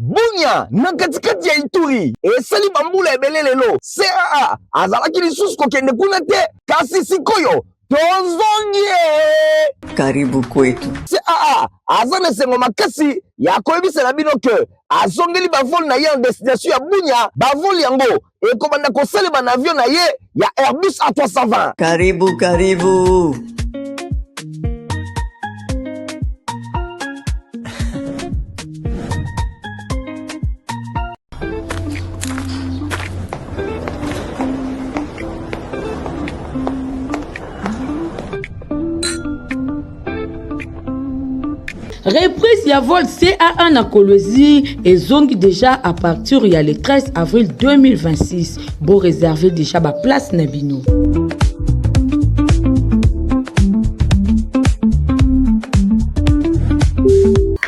Bunia na katikati ya Ituri esali bambula ebele lelo CAA azalaki lisusu kokende kuna te, kasi sikoyo tozongi. Karibu kwetu. CAA aza na esengo makasi ya koyebisa na bino ke azongeli bavol na ye en destination ya Bunia. Bavol yango ekobanda kosalema na avion na ye ya Airbus A320. Karibu, karibu. Reprise ya vol CAA na Kolwezi ezongi déjà à partir ya le 13 avril 2026. Bo réserver déjà ba place na bino.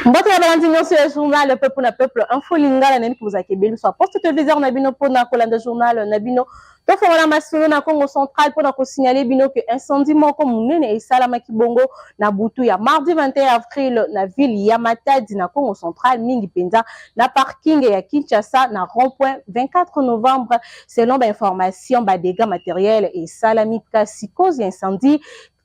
Mbote na balandi nyonso ya journal peuple na peuple info lingala nayebi kozalaka ebele biso poste téléviseur na bino mpona kolanda journal na bino. Tofongola masolo na Congo central mpo na kosignaler bino ke incendie moko monene esalamaki bongo na butu ya mardi 21 avril na ville ya Matadi na Congo central, mingi mpenza na parking ya Kinshasa na rond-point 24 novembre. Selon ba informations, ba dégâts matériels esalami, kasi cause ya incendie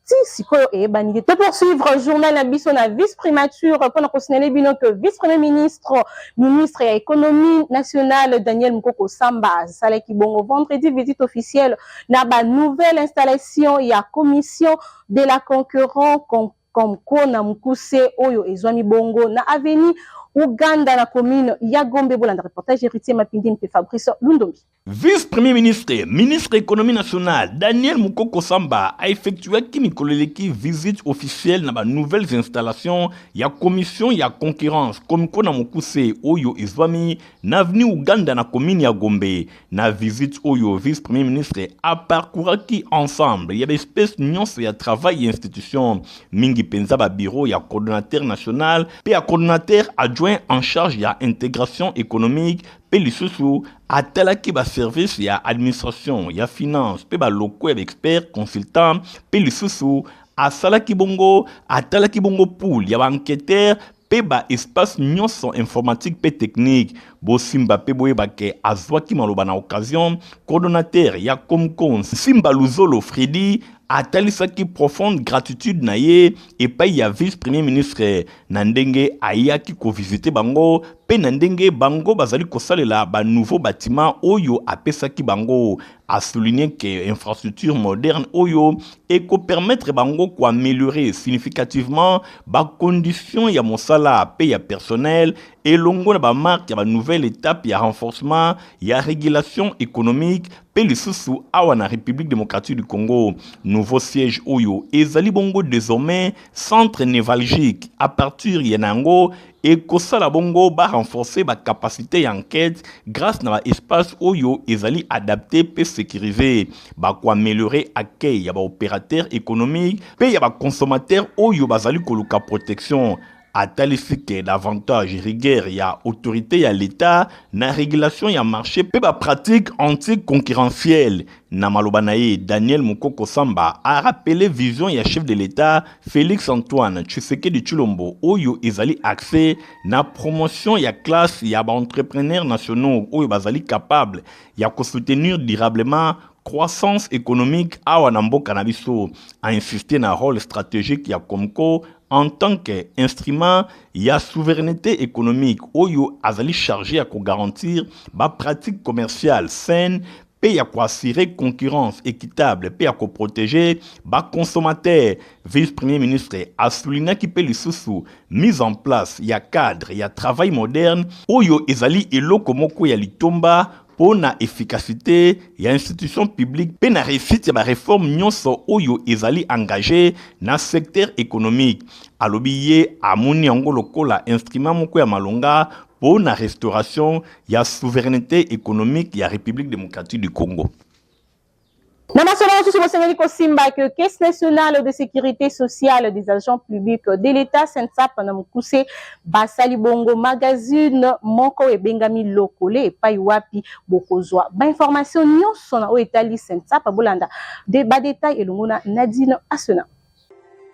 ti sikoyo eyebani te. To poursuivre journal na biso na vice primature mpona kosignaler bino que vice premier ministre, ministre ya économie nationale Daniel Mukoko Samba asalaki bongo vendredi visite officielle na ba nouvelle installation ya commission de la concurrence Comco na mokuse oyo ezwami bongo na avenue Ouganda na commune ya Gombe. Bolanda reportage Héritier Mapindi mpe Fabrice Lundombi. Vice-premier ministre, ministre économie nationale, Daniel Mukoko Samba a effectuaki mikolo eleki visite officielle na ba nouvelles installations ya commission ya concurrence Comco na mokuse oyo ezwami na avenue Ouganda na commune ya Gombe. Na visite oyo vice-premier ministre a parcouraki ensemble ya ba espèces nyonso ya travail ya institution, mingi mpenza ba bureau ya coordonnateur national mpe ya coordonnateur adjoint en charge ya intégration économique. Mpe lisusu, atalaki ba services ya administration, ya finance mpe ba locaux ya ba experts consultants, mpe lisusu asalaki bongo, atalaki bongo pool ya ba enqueteurs mpe ba espaces nionso informatique mpe technique. Bosimba mpe boyeba ke azwaki maloba na occasion, coordonnateur ya Comco Nsimba Luzolo Freddy atalisaki profonde gratitude na ye epayi ya vice-premier ministre na ndenge ayaki ko visiter bango mpe na ndenge bango bazali kosalela ba nouveaux batiments oyo apesaki bango. A souligner que infrastructure moderne oyo eko permettre bango ko ameliorer significativement ba conditions ya mosala mpe ya personnel elongo na ba marques ya ba nouvelle etape ya renforcement ya regulation economique mpe lisusu awa na Republique democratique du Congo. Nouveau siège oyo ezali bongo desormais centre nevralgique à partir ya na yango ekosala bongo ba renforcer ba capacité ya enquête grâce na ba espace oyo ezali adapté mpe sécurisé. Bako améliorer accueil ya ba opérateurs économiques mpe ya ba consommateurs oyo bazali koluka protection. Atalisi ke davantage rigueur ya autorite ya l'Etat na regulation ya marche mpe ba pratiques anti-concurrentielles. Na maloba na ye, Daniel Mukoko Samba a rappeler vision ya chef de l'Etat Felix Antoine Tshisekedi Tshilombo oyo ezali axe na promotion ya classe ya ba entrepreneurs nationaux oyo bazali capable ya ko soutenir durablement croissance économique awa na mboka na biso. A insister na rôle stratégique ya Comco en tant que instrument ya souveraineté économique oyo azali chargé ya ko garantir ba pratiques commerciales saines mpe ya ko assurer concurrence équitable mpe ya ko protéger ba consommateurs. Vice-premier ministre asoulignaki mpe lisusu mise en place ya cadre ya travail moderne oyo ezali eloko moko ya litomba mpo na efficacite ya institution publique mpe na réussite ya ba réformes nyonso oyo ezali engagé na secteur économique. Alobi ye amoni yango lokola instrument moko ya malonga mpo na restauration ya souveraineté économique ya République démocratique du Congo. Na masolo mosusu, bosengeli kosimba ke Caisse nationale de sécurité sociale des agents publics de l'État, CNSSAP na mokuse, basali bongo magazine moko ebengami Lokole, epai wapi bokozwa ba information nyonso na oyo etali CNSSAP. Bolanda de ba détail elongo na Nadine Asena.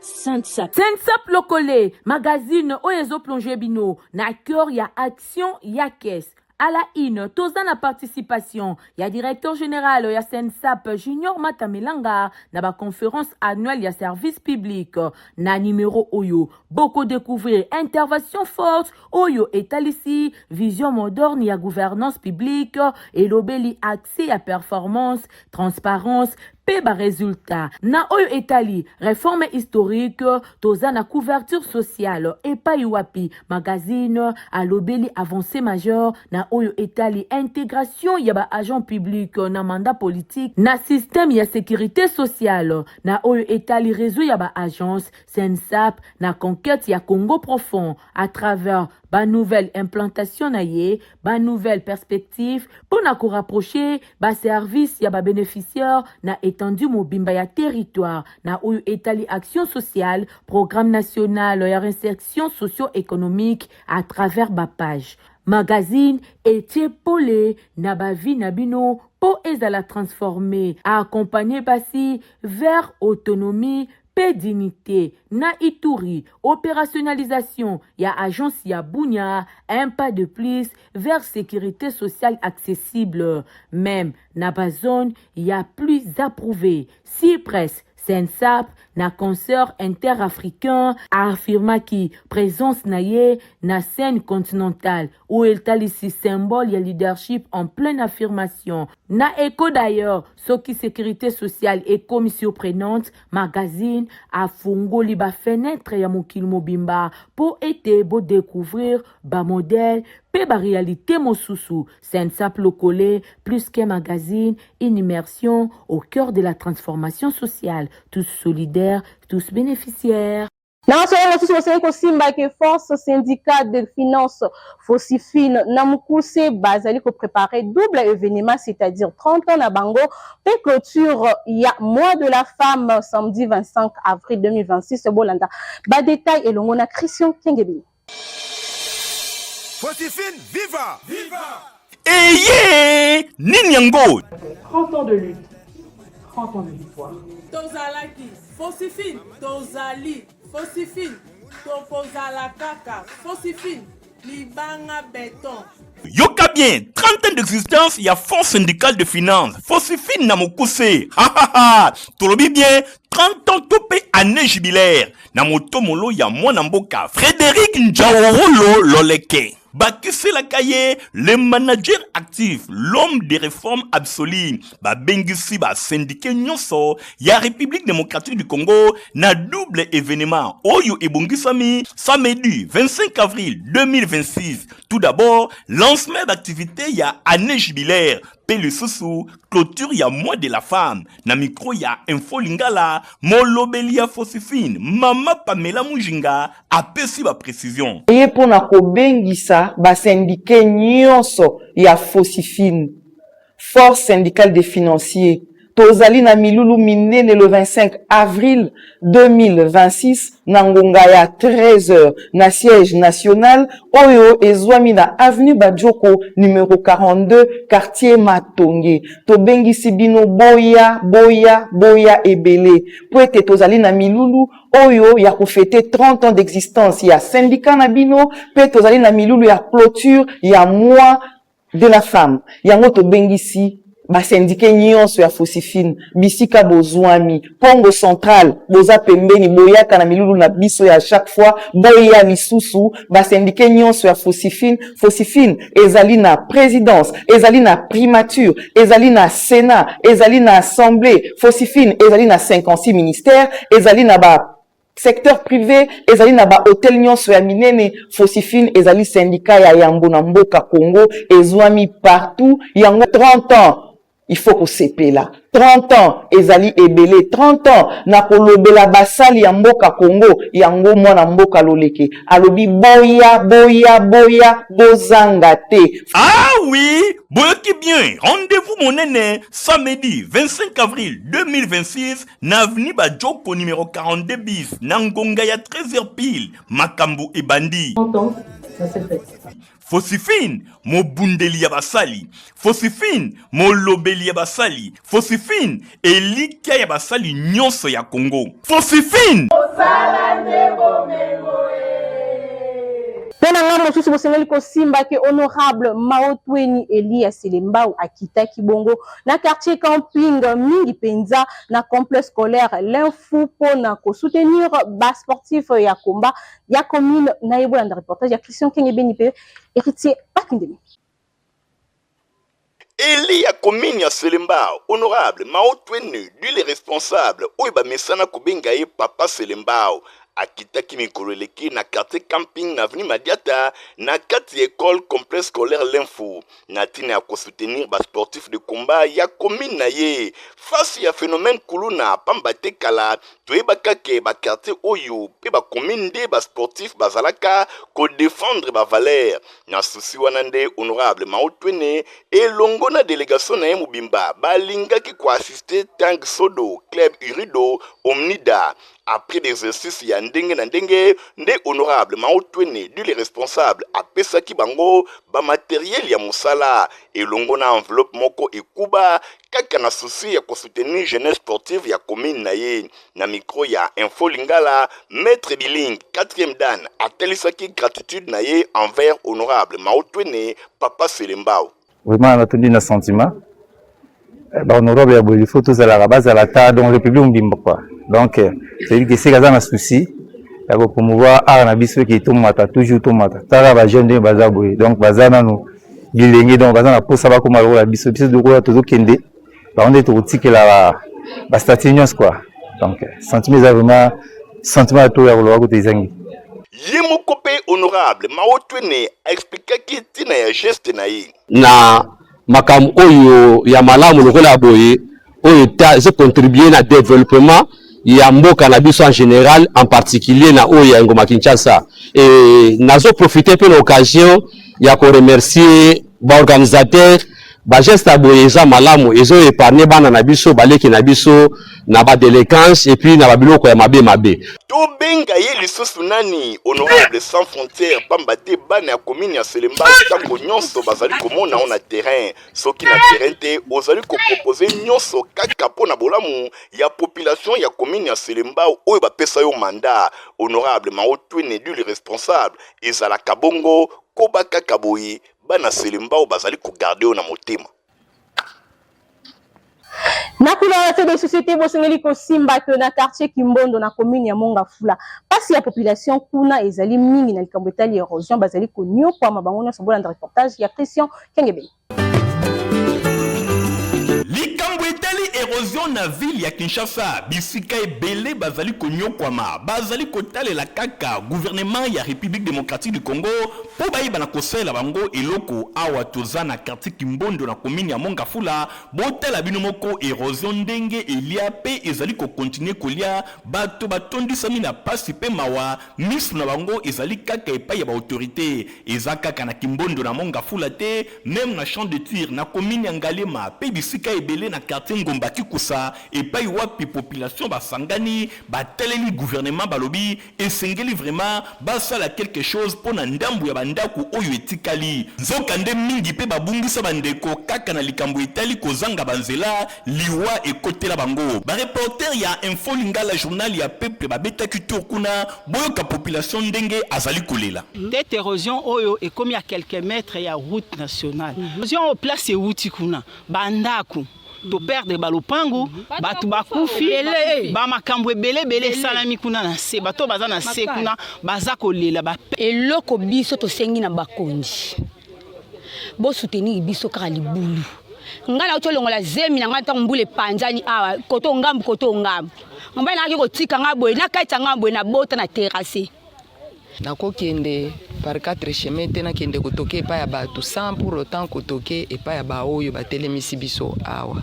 Sensap. Sensap Lokole, magazine oyo ezo plonger bino na cœur ya action ya caisse. À la une, toza na participation ya directeur général ya Sensap Junior Matamelanga na ba conférence annuelle ya service public. Na numéro oyo, boko découvrir intervention forte oyo etalisi vision moderne ya gouvernance publique elobeli accès ya performance, transparence mpe ba résultats. Na oyo etali réforme historique, toza na couverture sociale epai wapi magazine alobeli avancée majeure na oyo etali intégration ya ba agent public na mandat politique na système ya sécurité sociale. Na oyo etali réseau ya ba agence CNSAP na conquête ya Congo profond à travers ba nouvelle implantation na ye, ba nouvelle perspective mpo na korapprocher ba service ya ba bénéficiaire na étendue mobimba ya territoire. Na oyo etali action sociale, programme national ya réinsertion socio-économique à travers ba page magazine etie pole na bavie na bino mpo ezala transformé, accompagner basi vers autonomie mpe dignité. Na Ituri, opérationnalisation ya agence ya Bunia, un pas de plus vers sécurité sociale accessible même na bazone ya plus approuvé. Cypress Sensap na concert interafricain affirmaki présence na ye na scène continentale oyo etalisi symbole ya leadership en pleine affirmation. Na écho d'ailleurs, soki sécurité sociale ekomi surprenante, magazine afungoli bafenêtre ya mokili mobimba mpo ete bodécouvrir bamodèle mpe baréalité mosusu. Sensap Lokole, plus qu'un magazine, une immersion au cœur de la transformation sociale, tous solidaires, tous bénéficiaires. Na masolo mosusu, bosengeli kosimba ke Force syndicale de finance, Fosifine na mokuse, bazali kopréparer double événement, c'est-à-dire 30 ans na bango mpe clôture ya mois de la femme samedi 25 avril 2026. Bolanda badétail elongo na Christian Kengebini. Fosifine, viva! Viva! Eye nini yango? 30 ans de lutte, 30 ans de victoire. Tozalaki Fosifine, tozali Fosifine, tokozala kaka Fosifine, libanga beton. Yoka bien, 30 ans d'existence ya Force syndicale de finance, Fosifine na mokuse. Hahaha, tolobi bien 30 ans to mpe année jubilaire na motomolo ya mwana mboka Frédéric Njaorolo Loleke, bakiselaka ye le manager actif, l'homme de réforme absolue. Babengisi basyndike nyonso ya République démocratique du Congo na double événement oyo ebongisami samedi 25 avril 2026. Tout d'abord, lancement d'activité ya année jubilaire mpe lisusu clôture ya mois de la femme. Na micro ya Info Lingala, molobeli ya Fosifine, mama Pamela Mujinga, apesi baprécision. Ye mpona kobengisa basyndike nyonso ya Fosifine, Force syndicale des financiers. Tozali na milulu minene le 25 avril 2026 na ngonga ya 13h na siège national oyo ezwami na avenue Badioko numéro 42, quartier Matonge. Tobengisi bino, boya, boya, boya ebele po ete tozali na milulu oyo ya kofêter 30 ans d'existence ya syndicat na bino mpe tozali na milulu ya clôture ya mois de la femme. Yango tobengisi basyndike nyonso ya Fosifine bisika bozwami. Congo Central, boza pembeni, boyaka na milulu na biso ya chaque fois, boya lisusu. Basyndike nyonso ya Fosifine. Fosifine ezali na présidence, ezali na primature, ezali na sénat, ezali na assemblée. Fosifine ezali na 56 ministères, ezali na ba secteur privé, ezali na bahotel nyonso ya minene. Fosifine ezali syndicat ya yambo na mboka Congo, ezwami partout. Yango 30 ans, il faut kosepela. 30 ans ezali ebele, 30 ans na kolobela basali ya mboka Congo. Yango mwana mboka Loleke alobi boya, boya, boya, bozanga te. Ah oui, boyoki bien, rendez-vous monene samedi 25 avril 2026 na avenue Badioko numéro 42 bis na ngonga ya 13h pile. Makambo ebandi. 30 ans, ça s'est fait. Fosifine, mobundeli ya basali. Fosifine, molobeli ya basali. Fosifine, elikya ya basali nyonso ya Congo. Fosifine. Sala nde bomengo ee. Mpe na ngambo mosusu bosengeli kosimba ke honorable Maotweni Elia Selembao akitaki bongo na quartier camping mingi mpenza na complexe scolaire L'info mpo na kosoutenir ba sportif ya combat ya commune na ye. Bolanda reportage ya Christian Kengebeni mpe Héritier Bakindemi. Eli ya commune ya Selembao, honorable Mao Twene, dit le responsable oyo bamesana kobenga ye Papa Selembao, akitaki mikolo eleki na quartier Camping na avenue Madiata na kati ya ecole complexe scolaire Lemfu na ntina ya kosoutenir ba sportifs de combat ya commune na ye face ya phenomène kuluna, pamba te kala toyebaka ke ba quartier oyo pe ba commune nde ba sportifs bazalaka ko defendre ba valeurs. Na souci wana nde honorable Mao Twene elongo na delegation na ye mobimba balingaki ko assister Tang Sodo, Club Urido, Omnida. Après des exercices ya ndenge na ndenge nde honorable Mao Twene dit le responsable apesaki bango ba materiel ya mosala elongo na enveloppe moko ekuba kaka na souci ya ko soutenir jeunesse sportive ya commune na ye. Na micro ya Info Lingala, Maitre Biling, 4e dan, atalisaki gratitude na ye envers honorable Mao Twene, Papa Selembao. Vraiment natondi na sentiment eh, ba honorable ya boye il faut tozalaka bazala ata donc république mobimba quoi. Donc eh, c'est-à-dire que seka aza na souci ya kopromouvoir art na biso eke tomata toujours tomata. Tala ba jeune ndenge baza boye, donc baza nanu bilenge, donc baza na posa bakoma lokola biso. Biso lokola tozokende bango nde tokotikela ba statut nyonso quoi. Donc sentiment eza vraiment sentiment ya to ya koloba kutu ezangi. Ye moko mpe honorable Mao Twene a explikaki ntina ya geste na ye. Na makambo oyo ya malamu lokola ya boye oyo ezo contribuer na developpement ya mboka na biso en general, en particulier na oyo ya Ngoma Kinshasa. Et nazo profiter pe na occasion ya ko remercier ba organisateurs. Ba geste ya boye eza malamu, ezo épargner bana na biso, baleki na biso na ba délinquance et puis na ba biloko ya mabe mabe. Tobenga ye lisusu nani? Honorable sans frontière, pamba te bana ya commune ya Selembao tango nyonso bazali komona yo na terrain. Soki na terrain te, ozali ko proposer nyonso kaka mpo na bolamu ya population ya commune ya Selembao oyo bapesa yo mandat. Honorable Mao Twene dit le responsable, ezalaka bongo, koba kaka boye, bana Selembao bazali ko garder yo na motema. Na kuna na de société bosengeli kosimba ke na quartier Kimbondo na commune ya Mongafula pasi ya population kuna ezali mingi na likambo etali erosion, bazali konyokwama bango nyonso. Bolanda reportage ya Christian Kengebeni. Likambo etali erosion na ville ya Kinshasa, bisika ebele bazali konyokwama, bazali kotalela kaka gouvernement ya Republique democratique du Congo mpo bayeba na kosalela bango eloko. Awa toza na quartier Kimbondo na commune ya Mont-Ngafula, botala bino moko erosion ndenge elia mpe ezali ko continuer kolia, bato batondisami na pasi mpe mawa, misu na bango ezali kaka epai ya ba autorites. Eza kaka na Kimbondo na Mont-Ngafula te, meme na Champ de Tir na commune ya Ngaliema mpe bisika ebele na quartier Ngomba Kikusa epai wapi population basangani bataleli gouvernement balobi Esengeli vraiment basala quelque chose pona ndambu ya ba ndaku oyo etikali. Nzoka nde mingi pe babungisa ba ndeko kaka na likambo etali kozanga ba nzela, liwa ekotela bango. Ba reporters ya Info Lingala journal ya peuple babetaki tour kuna, boyoka population ndenge azali kolela. Tete erosion oyo ekomi à quelques mètres ya route nationale. Erosion oyo place ewuti kuna ba ndaku to perdre ba lopango, bato bakufi, ba makambo ebele ebele esalami kuna na se, bato baza na se kuna baza kolela ba eloko biso tosengi na bakonzi bosoutenir biso kaka libulu. Ngai nauti olongola zemi na ngai ntango mbula epanzani awa koto ngambu koto ngambu, mobali nangaki kotika ngai boye nakatisa ngai boye nabota na terrasse. Nakokende par quatre chemins te, nakende kotoke epai ya bato sans pour autant kotoke epai ya baoyo batelemisi biso awa.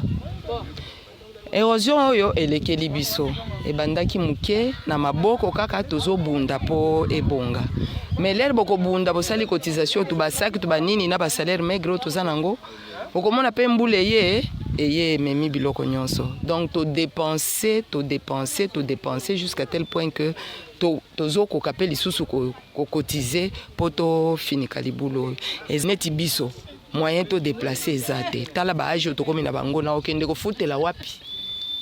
Erosion oyo elekeli biso, ebandaki moke na maboko kaka tozobunda po ebonga. Mais l'heure bokobunda bosali cotisation tu ba sac tu ba nini na ba salaire maigre oyo toza nango, okomona pe mbula eye eye ememi biloko nyonso. Donc to depenser, to depenser, to depenser jusqu'à tel point que To, tozo koka pe lisusu ko, ko cotiser po to finika libulu oyo. Ez neti biso, moyen to deplacer eza te. Tala ba age oyo tokomi na bango, na okende kofutela wapi?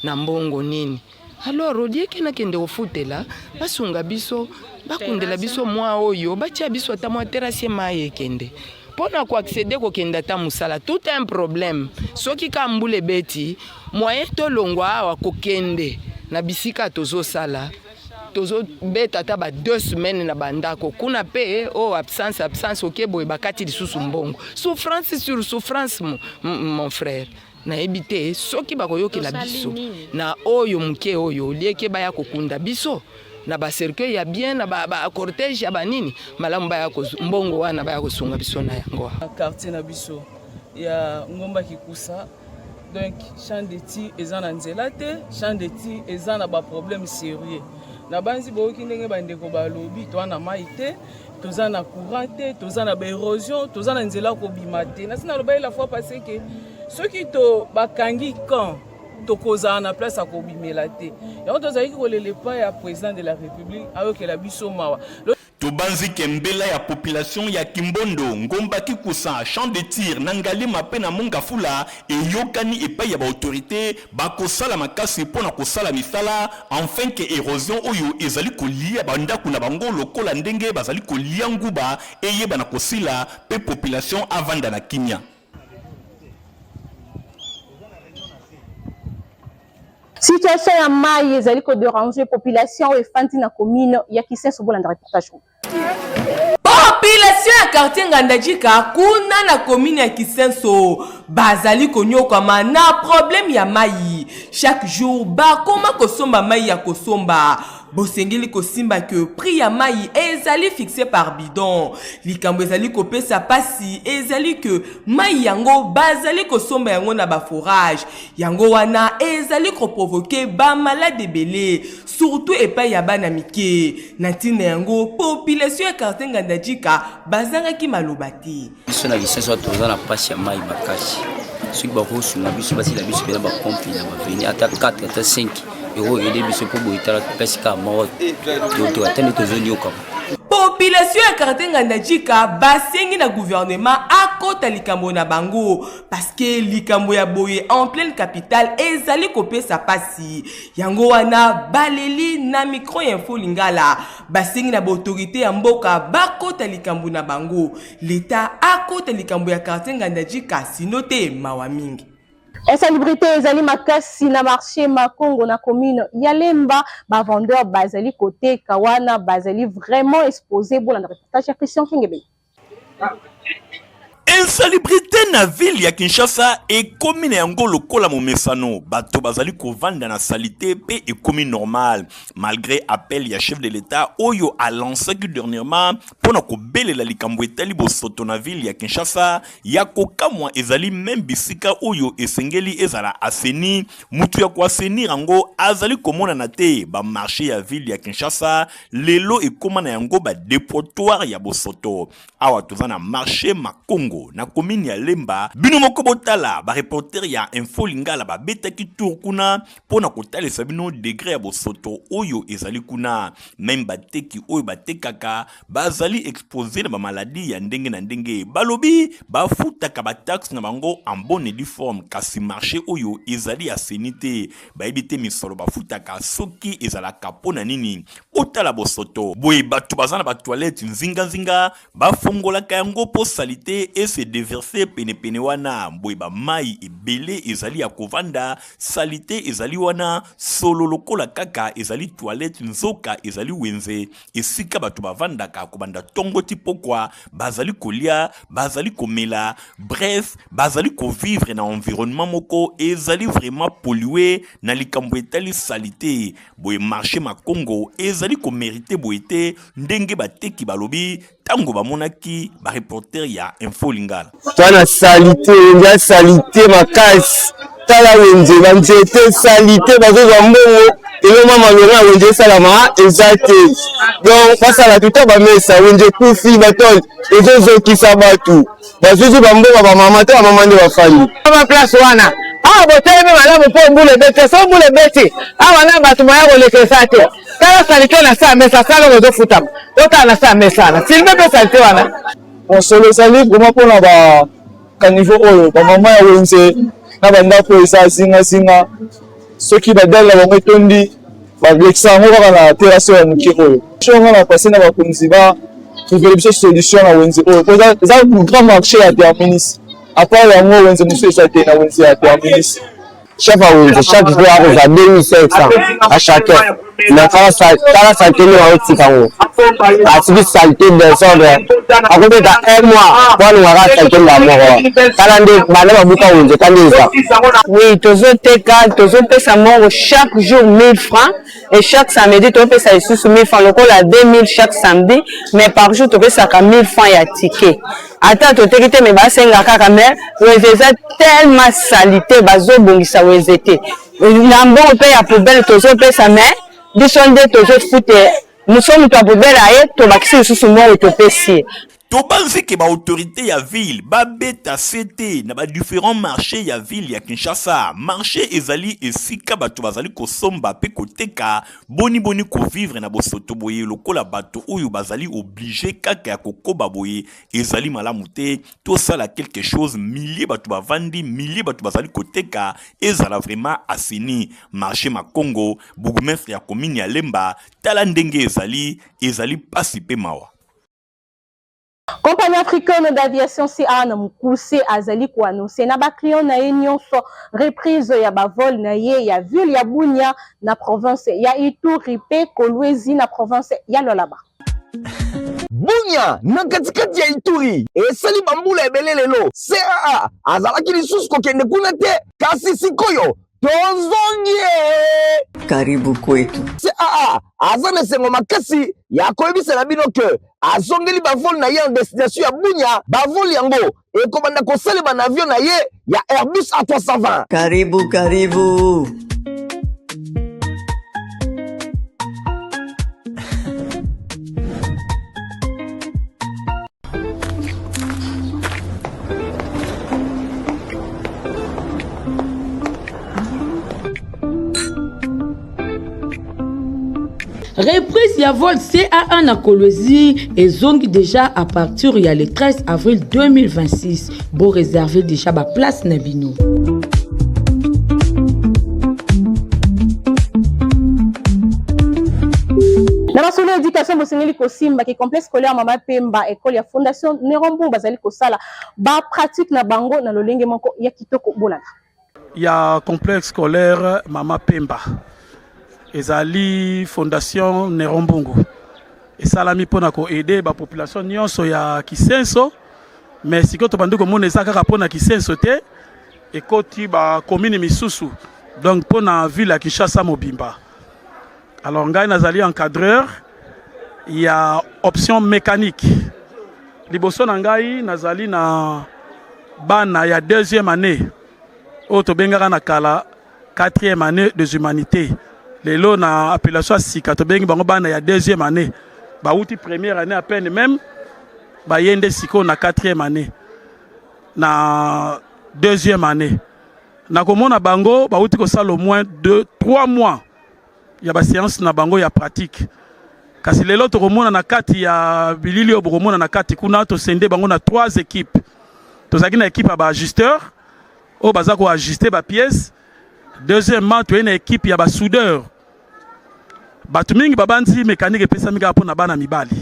Na mbongo nini? Alors au lieu ke nakende kofutela, basunga biso, bakundela biso mwa oyo, batia biso ata mwa terrasse mayi ekende. Mpo na ko acceder kokende ata mosala, tout un problème. Soki kaka mbula ebeti, moyen tolongwa awa kokende na bisika tozosala, tozobeta ata ba deux semaines na bandako kuna mpe oh, absence absence, oke boye bakati lisusu mbongo. Souffrance sur souffrance, mon frère. Nayebi te soki bakoyokela biso na oyo moke oyo olieke baya kokunda biso na ba cercueil ya bien na ba, ba cortège ya banini malamu baya mbongo wana baya kosunga biso na yango. Quartier na biso ya Ngomba Kikusa donc champ de tir eza na nzela te, champ de tir eza na ba problème sérieux. Nabanzi boyoki ndenge bandeko balobi toa na mai te, toza na courant te, toza na ba érosion, toza na nzela kobima te. Nasi nalobaki la fois passée ke soki to bakangi camp tokozala na place ya kobimela te. Yango tozalaki kolela epai ya président de la République ayokela biso mawa. Tobanzi ke mbela ya population ya Kimbondo, Ngomba Kikusa, Champ de Tir, na Ngaliema mpe na Mont-Ngafula eyokani epayi ya ba autorites bakosala makasi mpo na kosala misala enfin que erosion oyo ezali kolia ba ndaku na bango lokola ndenge bazali kolia nguba eyebana kosila mpe population avanda na kimia. Situation ya mayi ezali ko deranger population oyo efandi na commune ya Kisenso. Bolanda reportage oyo. Population ya quartier Ngandajika kuna na commune ya Kisenso bazali konyokwama na problème ya mayi. Chaque jour bakoma kosomba mayi ya kosomba. Bosengeli kosimba que prix ya mayi ezali fixe par bidon. Likambo ezali kopesa pasi ezali que mayi yango bazali kosomba yango na ba forage. Yango wana ezali ko provoquer ba malade ebele surtout epai ya bana mike. Na ntina yango population ya quartier Ngandajika bazangaki maloba te. Biso na Kisenso toza na pasi ya mayi makasi, soki bakosunga biso basila biso mpena bapompe na baveni ata 4 ata 5 ekoyede biso mpo boye tala pesi kaka moko to ata nde tozonyokama. Population ya quartier Ngandajika basengi na gouvernement akota likambo na bango parce que likambo ya boye en pleine capitale ezali kopesa pasi. Yango wana baleli na micro ya Info Lingala, basengi na ba autorite ya mboka bakota likambo na bango. L'etat akota likambo ya quartier Ngandajika sino te mawa mingi. Insalubrité ezali makasi na marché Makongo na commune ya Lemba, ba vendeurs bazali koteka wana bazali vraiment exposé. Bolanda reportage ya Christian Kingebe. Insalubrite na ville ya Kinshasa ekomi na yango lokola momesano, bato bazali kovanda na salite pe ekomi normal malgre appel ya chef de l'etat oyo a lancaki dernièrement mpo na kobelela likambo etali bosoto na ville ya Kinshasa. Ya kokamwa ezali meme bisika oyo esengeli ezala assaini, mutu ya ko assainir yango azali komonana te. Ba marches ya ville ya Kinshasa lelo ekoma na yango ba depotoir ya bosoto. Awa toza na marche Makongo na commune ya Lemba. Bino moko botala ba reporter ya Info Lingala babetaki tour kuna mpo na kotalisa bino degre ya bosoto oyo ezali kuna. Meme bateki oyo batekaka bazali expose na ba maladie ya ndenge na ndenge. Balobi bafutaka ba taxe na bango en bonne et due forme, kasi marche oyo ezali assaini te. Bayebi te misolo bafutaka soki ezalaka mpo na nini. Botala bosoto boye, bato baza na ba toilette nzinga nzinga, bafongolaka yango mpo salite e se deverser pene pene wana. Boye ba mayi ebele ezali ya kovanda, salite ezali wana, solo lokola kaka ezali toilette nzoka ezali wenze esika bato bavandaka kobanda tongo ti pokwa, bazali kolia, bazali komela, bref bazali kovivre na environnement moko ezali vraiment pollue na likambo etali salite. Boye marché Makongo ezali ko merite boye te ndenge bateki balobi tango bamonaki ba reporter ya Info Lingala. Toza na salite, wenze ya salite makasi. Tala wenze, ba nzete salite, bazozwa mbongo eloko mwa malonga ya wenze esalama eza te. Donc basala tuta bamesa, wenze ekufi, batole ezozokisa bato, bazwizwi bambongo ya bamama te, bamama nde bafandi. Ba place wana awa botelemi malamu mpo mbula ebeti so mbula ebeti awa na bato baya koleka eza te tala salite na sa mesa sala oyo ezofutama otala na sa mesa wana filme mpe salite wana mosolo ezali vraiment mpona ba caniveau oyo bamama ya wenze na bandako eza zingazinga soki badale na bango etondi. Balekisa yango kaka na terrasse ya moke oyo. So nga na passe na bakonzi ba trouver biso solution na wenze oyo po eza grand marché ya terminus. À part yango wenze mosusu eza te na wenze ya terminus. Chef ya wenze chaque jour akozwa 2500 à chacun. Mais tala salite nde baotika yango. Atiki salite desordre. Akobeta un mois po alongaka salite mbala moko. Tala nde banda babuka wenze tala nde eza. Oui, tozoteka, tozopesa mbongo chaque jour 1000 francs et chaque samedi topesa lisusu 1000 francs lokola 2000 chaque samedi, mais par jour topesaka 1000 francs ya ticket. Ata toteki te mais basenga kaka mais wenze eza tellement salite bazobongisa wenze te. Na mbongo pe ya poubelle tozopesa mais biso nde tozofute moso moto ya poubelle aye tobakisi lisusu mbongo topesi ye. Tobanzi ke ba autorites ya ville babeta sete na ba differents marches ya ville ya Kinshasa. Marche ezali esika bato bazali kosomba pe koteka. Boni boni ko vivre na bosoto boye lokola bato oyo bazali oblige kaka ya kokoba boye ezali malamu te. Tosala quelque chose, milliers bato bavandi, milliers bato bazali koteka, ezala vraiment assaini. Marche Makongo, bourgmestre ya commune ya Lemba, tala ndenge ezali, ezali pasi pe mawa. Compagnie africaine d'aviation CAA na mokuse azali ko annoncer na ba clients na ye nyonso reprise ya ba vol na ye ya ville ya Bunia na province ya Ituri mpe Kolwezi na province ya Lualaba. Bunia na katikati ya Ituri esali bambula ebele lelo CAA azalaki lisusu kokende kuna te kasi sikoyo tozongi Karibu kwetu. CAA aza na esengo makasi ya koyebisa na bino ke azongeli bavole na ye en destination ya Bunia. Bavole yango ekobanda kosalema na avion na ye ya Airbus A320. Karibu karibu. Reprise ya vol CAA na Kolwezi ezongi déjà à partir ya le 13 avril 2026. Bo réserver déjà ba place na bino. Na masolo ya education bosengeli kosimba ke complexe scolaire Mama Pemba école ya fondation Nerombo bazali kosala ba pratique na bango na lolenge moko ya kitoko bolanda. Ya complexe scolaire Mama Pemba ezali fondation Nerombungu esalami mpona ko aider ba population nyonso ya Kisenso mais sikoyo tobandi komona eza kaka mpona Kisenso te ekoti ba commune misusu donc mpona ville ya Kinshasa mobimba. Alors ngai nazali encadreur ya option mécanique. Liboso na ngai nazali na bana ya deuxième année oyo tobengaka na kala quatrième année des humanités. Lelo na appellation ya sika tobengi bango bana ya deuxième année. Bawuti première année à peine même baye nde sikoyo na quatrième année na deuxième année. Nakomona bango bawuti kosala au moins 2 3 mois ya ba séance na bango ya pratique kasi lelo tokomona na kati ya bilili oyo bokomona na kati kuna tosende bango na trois équipes tozalaki na équipe ya ba ajusteur oyo baza ko ajuster ba pièces deuxièmement toye na équipe ya ba soudeur bato mingi babandi mécanique epesami kaka mpo na bana mibali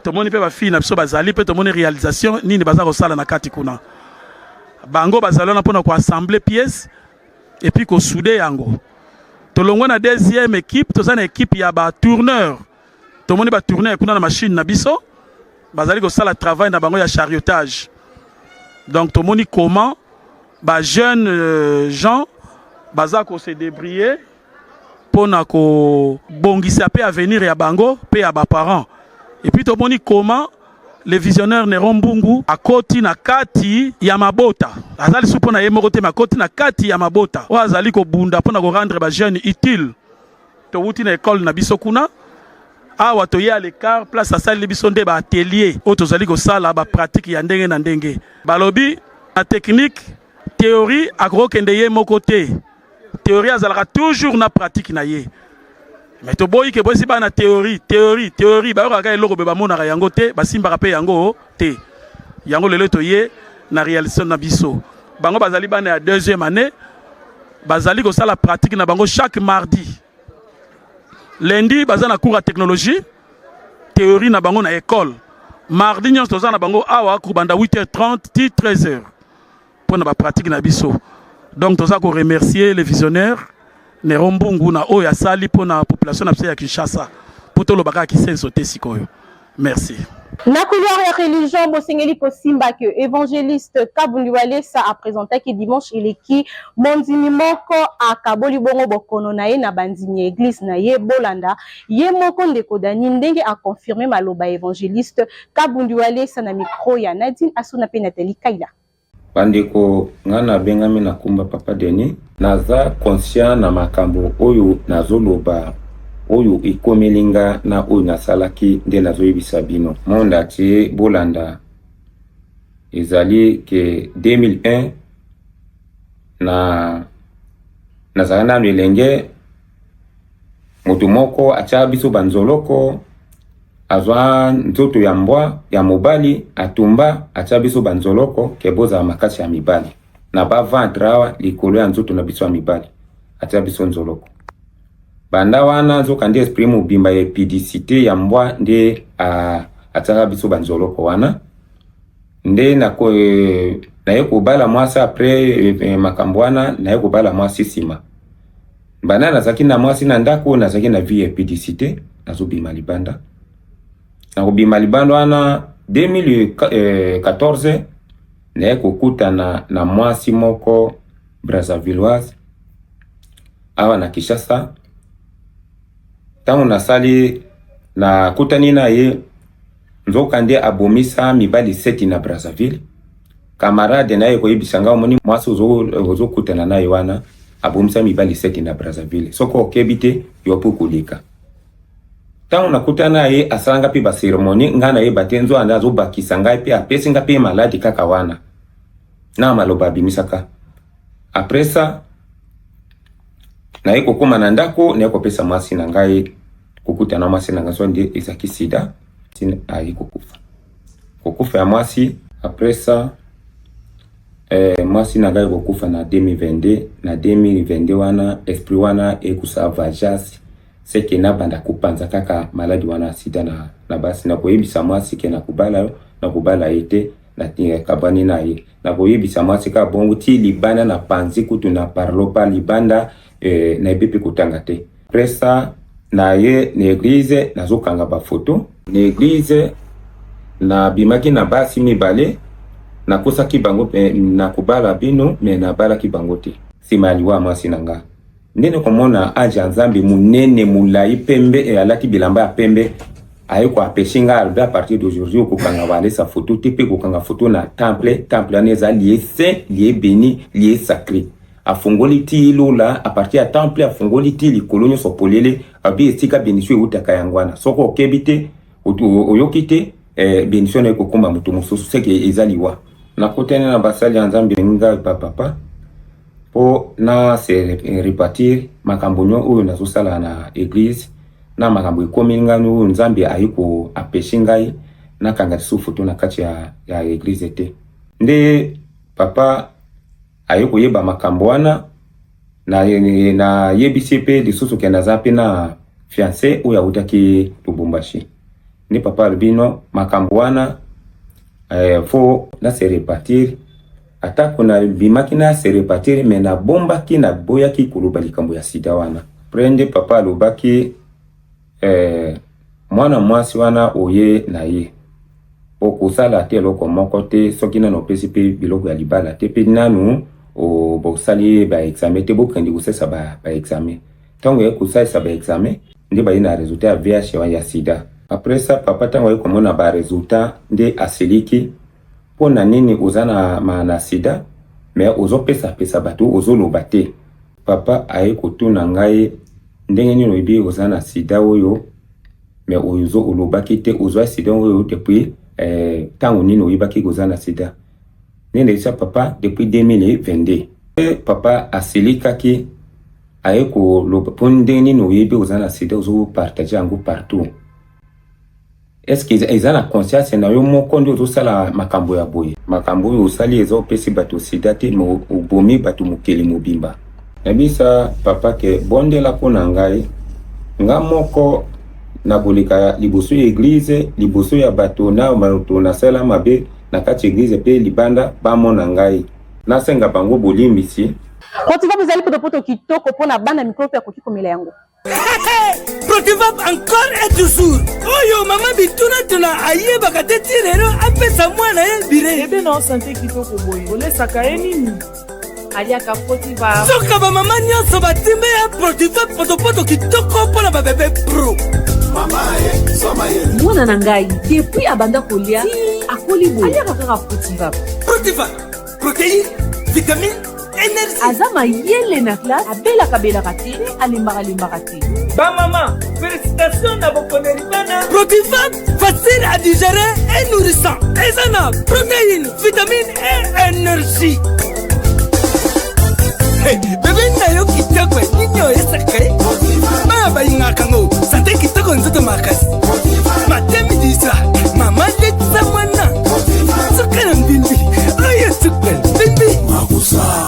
tomoni mpe bafille na biso bazali mpe tomoni réalisation nini baza kosala na kati kuna bango bazali wana mpo na koassemble pièce et puis ko souder yango. Tolongwe na deuxième équipe, toza na équipe ya ba tourneur. Tomoni ba tourneur kuna na machine na biso bazali kosala travail na bango ya chariotage. Donc tomoni comment ba jeunes euh, gens baza ko se débrouiller pona kobongisa pe avenir ya bango pe ya ba parents et puis tomoni comment le visionnaire Neron Mbungu akoti na kati ya mabota aza lisusu mpo na ye moko te me akoti na kati ya mabota oyo azali kobunda mpo na korendre ba jeunes utile towuti na ekole na biso kuna awa toye à l'écart place asaleli biso nde ba atelier oyo tozali kosala ba pratique ya ndenge na ndenge balobi na technique théorie akokokende ye moko te Théorie azalaka toujours na pratique na ye. Mais toboyi ke bosi bana théorie, théorie, théorie bayokaka eloko be bamonaka yango te, basimbaka pe yango te. Yango lelo toye na réalisation na biso. Bango bazali bana ya deuxième année, bazali kosala pratique na bango chaque mardi. Lundi baza na cours ya technologie théorie na bango na école. Mardi nyonso toza na bango awa kobanda 8h30 ti 13h mpo na bapratique na biso. Donc toza ko remercier les visionnaires Nero Mbungu na oyo asali mpo na population na biso ya Kinshasa mpo toloba kaka Kisenso te sikoyo. Merci. Na couloir ya religion, bosengeli kosimba que évangéliste Kabundi Walesa apresentaki dimanche eleki mondimi moko akaboli bongo bokono na ye na bandimi ya eglise na ye. Bolanda ye moko ndeko Dani ndenge aconfirme maloba ya évangéliste Kabundi Walesa na micro ya Nadine Asuna pe Nathalie Kaila. Bandeko nga na bengami na kombo papa Denis naza conscient na makambo oyo nazo loba oyo ekomeli nga na oyo nasalaki nde nazo yebisa bino monde entier bolanda ezali ke 2001 na nazala nanu elenge moto moko atia biso banzoloko Azwa nzoto ya mbwa ya mobali atumba atia biso ba nzoloko ke bozala makasi ya mibali na ba ventre awa likolo ya nzoto na biso ya mibali atia biso nzoloko banda wana nzoka nde esprit mobimba ya epidicite ya mbwa nde atiaka biso ba nzoloko wana nde nako naye kobala mwasi apres eh, makambo wana naye kobala mwasi nsima Banda nazalaki na mwasi na ndako, nazalaki na vie ya pudicite, nazobima libanda. Nakobima libanda wana 2014 naye kokutana na mwasi moko Brazzavilloise awa na Kinshasa. Ntango nasali nakutani na ye, nzokande abomisa mibali seti na Brazzaville. Camarade naye koyebisa nga omoni mwasi ozokutana naye wana abomisa mibali seti na Brazzaville, soki okebi te yo mpe okoleka. Ntango nakutana na ye asala nga mpe ba ceremonie, nga nayeba te nzoka nde azobakisa ngai mpe apesi nga mpe maladi kaka wana na maloba abimisaka. Après ça naye kokoma na ndako, naye kopesa mwasi na ngai kokutana na mwasi na ngai, so nde ezalaki sida, aye kokufa. Kokufa ya mwasi après ça eh, mwasi na ngai kokufa na 2022. Na 2022 wana esprit wana ekusa vajas seke nabanda kopanza kaka maladi wana ya sida na, na basi. Nakoyebisa mwasi ke nakobala yo, nakobala ye te, nakabwani na ye. Nakoyebisa mwasi kaka bongo ti libanda na panzi kutu na parlo pa libanda eh, nayebi mpe kotanga te. Après ça na ye na eglise nazokanga bafoto na eglise, nabimaki na basi mibale, nakosaki bango mpe nakobala bino me nabalaki bango te. Nsima ya liwa ya mwasi na nga nde nakomona ange ya Nzambe monene molai pembe e alati bilamba ya pembe aye koapeshe nga, alobi a partir d'aujourd'hui okokanga walesa foto te mpe kokanga foto na temple. Temple wana eza lieu saint, lieu béni, lieu sacré. Afongoli ti lola a partir ya temple, afongoli ti likolo nyonso polele, alobi esika bendition eutaka yango wana. Soki okebi te, oyoki te, eh, bendition naye kokoma moto mosusu, seke eza liwa. Nakutani na basali ya Nzambe ngai pa papa mpo na se repartir makambo nyo oyo nazosala na eglise na makambo ekomi ngai oyo Nzambe aye ko apeshe ngai nakanga lisusu foto na kati ya, ya eglise te. Nde papa aye koyeba makambo wana, nayebisi ye mpe lisusu ke naza mpe na fiance oyo awutaki Lubumbashi. Nde papa alobi no makambo wana eh, fo na se repartir. Atako nabimaki na se repartir me nabombaki, naboyaki koloba likambo ya sida wana. Pre nde papa alobaki eh, mwana mwasi wana oye na ye okosala te eloko moko te soki nanu opesi mpe biloko ya libala te mpe nanu bosali ba examen te, bokende kosalisa ba, ba examen. Ntango ya kosalisa ba examen nde baye na resultat ya VIH ya sida. Après ça papa ntango aye komona ba resultat nde asiliki, mpo na nini oza na, ma, na sida me ozopesapesa bato ozoloba te. Papa aye kotuna ngai ndenge nini oyebi oza na sida oyo me ozo olobaki te ozwa sida oyo depuis ntango eh, nini oyebaki koza na sida. Nde nayebisa papa depuis 2022. Papa asilikaki aye koloba mpo ndenge nini oyebi oza na sida ozopartage yango partout, est-ce que eza na conscience na yo moko nde ozosala makambo ya boye? Makambo oyo osali eza opesi bato sida te me obomi bato mokili mobimba. Nayebisa papa ke bondela mpo na ngai. Nga moko nakoleka liboso ya eglize, liboso ya bato na bato nasala mabe na kati ya eglize mpe libanda, bamona ngai. Nasenga bango bolimbisi. Protivap ezali potopoto kitoko mpo na bana mikolo mpe akoki komela yango. Protivap encore et toujours. Oyo mama bituna tuna ayebaka te ti lelo apesa mwana ye bire. Bebe na sante kitoko boye olesaka ye nini? Aliaka Protivap. Soka ba mama nyonso batimbe ya Protivap potopoto kitoko mpo na ba bebe pro. Mwana na ngai depuis abanda kolia akoli boye aliaka kaka Protivap. Protivap protéine, vitamine, énergie. Aza mayele na classe, abelaka belaka te, mpe alembaka lembaka te. Ba mama, félicitations na bokoneli bana. Protivap, facile à digérer et nourrissant. Eza na protéine, vitamine et énergie. Hey, bebe na yo kitoko nini oyesaka ye bana balingaka ngo sante kitoko nzoto makasi matemi disa mama letisa mwana suka na mbimbi oyo suka mbimbi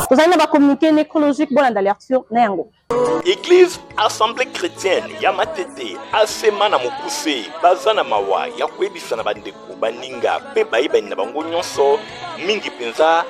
Tozali na ba communiqué nécrologique bolanda lecture na yango. Eglise Assemblée chrétienne ya Matete asema na mokuse baza na mawa ya koyebisa na bandeko baninga mpe bayebani na bango nyonso mingi mpenza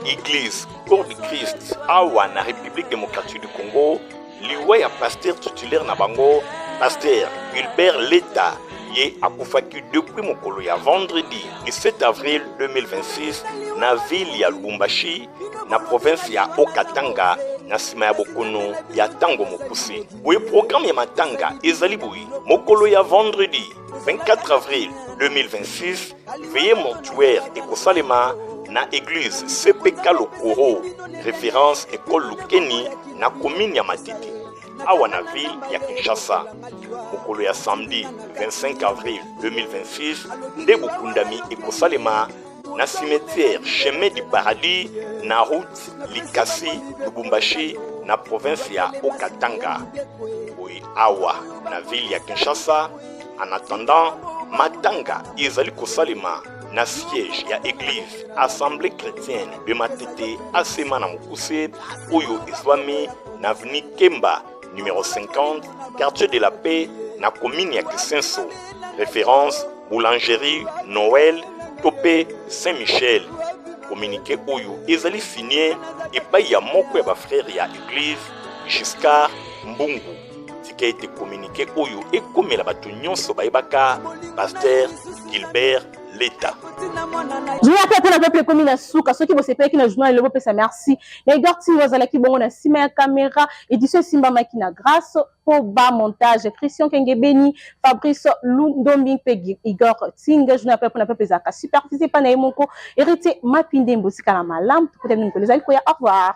Eglise Corps du Christ awa na République démocratique du Congo liwa ya pasteur titulaire na bango pasteur Gilbert Leta ye akufaki depuis mokolo ya vendredi 17 avril 2026 na ville ya Lubumbashi na province ya Haut-Katanga na nsima ya bokono ya ntango mokuse. Boye programme ya matanga ezali boye: mokolo ya vendredi 24 avril 2026 veillée mortuaire ekosalema na église CPK Lokoro, référence école Lukeni na commune ya Matete awa na ville ya Kinshasa. Mokolo ya samedi 25 avril 2026 nde bokundami ekosalema na cimetière Chemin du Paradis na route Likasi Lubumbashi na province ya Haut-Katanga. Boye awa na ville ya Kinshasa, en attendant matanga ezali kosalema na siège ya église Assemblée chrétienne de Matete asema na mokuse oyo ezwami na avenue Kemba numéro 50 quartier de la paix na commune ya Kisenso référence boulangerie Noël to mpe Saint-Michel. Communiqué oyo ezali signé epai ya moko ya bafrère ya église Giscard Mbungu. Tika ete communiqué oyo ekomela bato nyonso bayebaka pasteur Gilbert Leta. Journal mpe mpona peuple ekomi na suka. Soki bosepelaki na journal lelo, bopesa merci na Igor Tingo azalaki bongo na nsima ya kamera. Edition esimbamaki na Grace mpo ba montage Christian Kengebeni, Fabrice Lundombi mpe Igor Tinga. Journal mpe mpona peuple ezalaka supervisé epai na ye moko Héritier Mapindembo. Tikala malamu, tokutani mokolo ezali koya. Au revoir.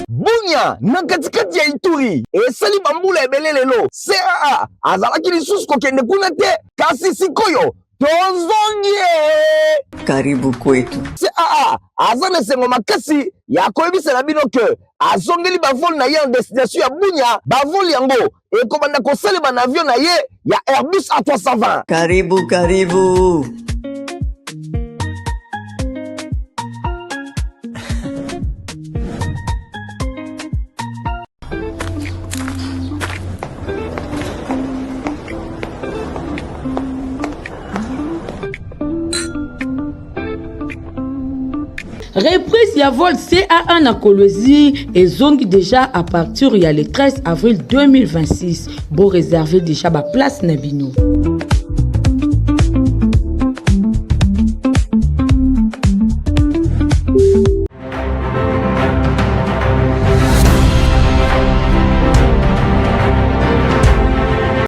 Bunia na katikati ya Ituri esali bambula ebele lelo CAA azalaki lisusu kokende kuna te, kasi sikoyo tozongi ye. Karibu kwetu. CAA aza na esengo makasi ya koyebisa na bino ke azongeli bavole na ye en destination ya Bunia. Bavole yango ekobanda kosalema na avion na ye ya Airbus A320. Karibu, karibu. Reprise ya vol CAA na Kolwezi ezongi déjà à partir ya le 13 avril 2026. Bo réserver déjà ba place na bino.